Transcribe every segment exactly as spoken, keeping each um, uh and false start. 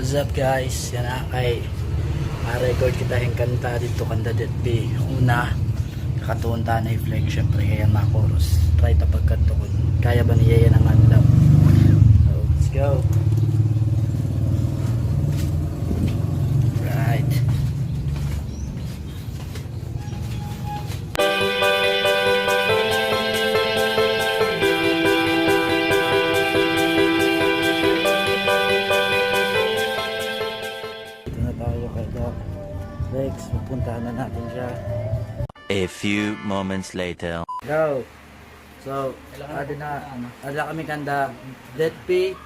What's up, guys? Yana kay ma-record kita hin kanta didto kanda Detpi. Una, kakatuon ta na hi Flex, syempre, kay an mga chorus. Try ta pagkadto kun kaya ba niya yana nga adlaw. So, let's go. Right. Dito na tayo kay Doc Rex. Pupuntahan na natin siya. A few moments later. Go! So, adi na, adi na kami kanda Detpi.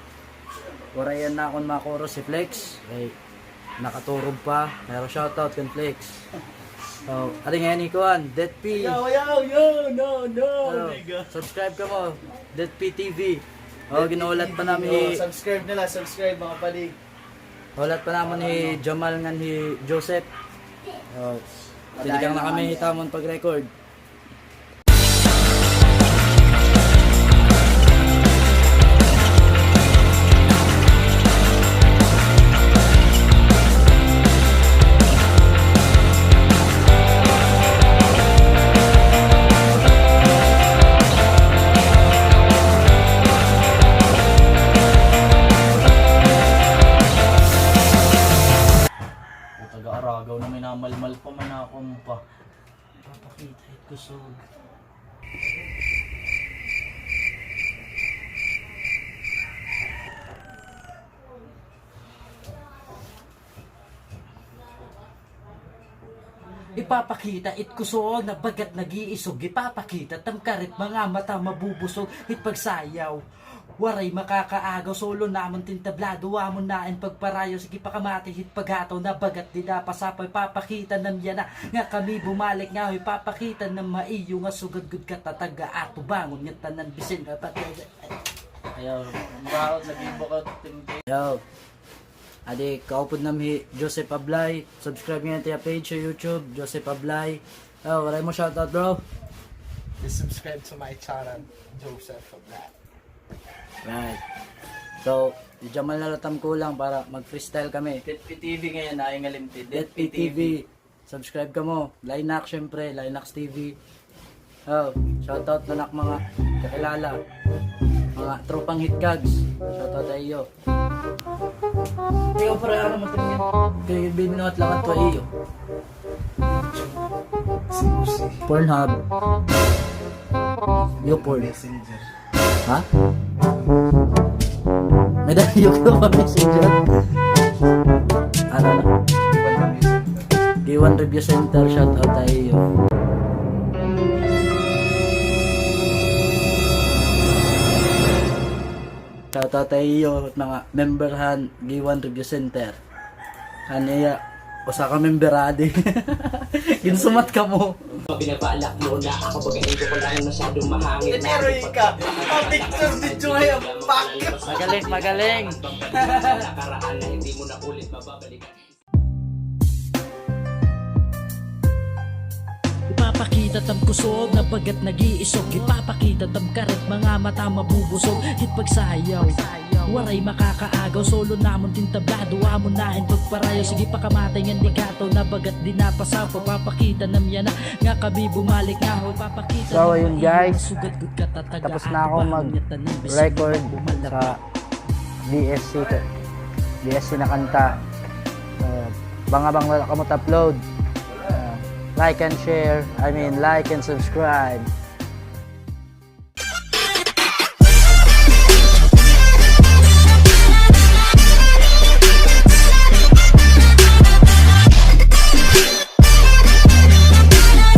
Waray yana akon mga chorus hi Flex. Kay nakaturog pa. Pero shoutout kan Flex. So, adi ngayon hi kuan, Detpi. Yo, yo, yo, no, no, nigga. Subscribe kamo, Detpi T V. O, ginhulat pa namin hi, subscribe na la, subscribe, mga padi. Hulat pa namon hi Jamal ngan hi Joseph. O, tinikang na kami hit amon pag-record. Taga-aragaw na, may namalmal pa man ako pa. Papakita it kusog. Ipapakita it kusog na bagat nag-iisog. Ipapakita it am karit, mga mata mabubusog hit pagsayaw. Waray makakaagaw, solo namon it entablado, amon na in pagparayaw. Sige, pakamati hit pagataw na bagat dida pasapaw. Ipapakita nam yana nga kami bumalik ngahoy. Ipapakita nam ha iyo nga sugad gud katatag ha atubangon nga tanan bisin. Ayaw, murahot lagi bukod timpi. Yo. Adi, kaupod nam hi Joseph Ablay. Subscribe ngayon ta ha page ha YouTube, Joseph Ablay. Oh, waray mo shoutout, bro? Please subscribe to my channel, Joseph Ablay. Right. So, hi Jamal na la it am kulang para mag-freestyle kami. Detpi T V ngayon, ay ngalimti. Detpi T V. Subscribe kamo. Linux, syempre. Linux T V. Oh, shoutout na nak mga kakilala. Mga tropang hitkags. Shoutout ha iyo. Ikaw, pre, ano mo tingin? Kay binuhat lang ato ha iyo. Pornhub. Yo, porn. Messenger. Ha? May dayog ka pa messenger? Ano na? Giwan Review Center, shout out ha iyo. Shout out ha iyo, mga member han Giwan Review Center. Ano iya? Usa ka member adi. Ginsumat kamo. Pag binabalak mo na ako, pag hindi ko lang masyadong mahangin. Pero ika, pa-picture video ngayon, fuck. Magaling, magaling. Nakaraan na hindi mo na ulit mababalikan. Ipapakita it am kusog na bagat nag-iisog. Ipapakita it am karit, mga mata mabubusog hit pagsayaw. Waray makakaagaw, solo namon it entablado, amon na in pagparayaw. Sige, pakamatay ngan di kataw na bagat di napasaw. Papakita nam yana nga kami bumalik ngahoy. Papakita nam yana nga sugad gud katatag. So, ayun, guys. Tapos na ako mag-record sa D S C, D S C na kanta. Uh, bang-abang na la kamo ta upload. Uh, like and share, I mean, like and subscribe.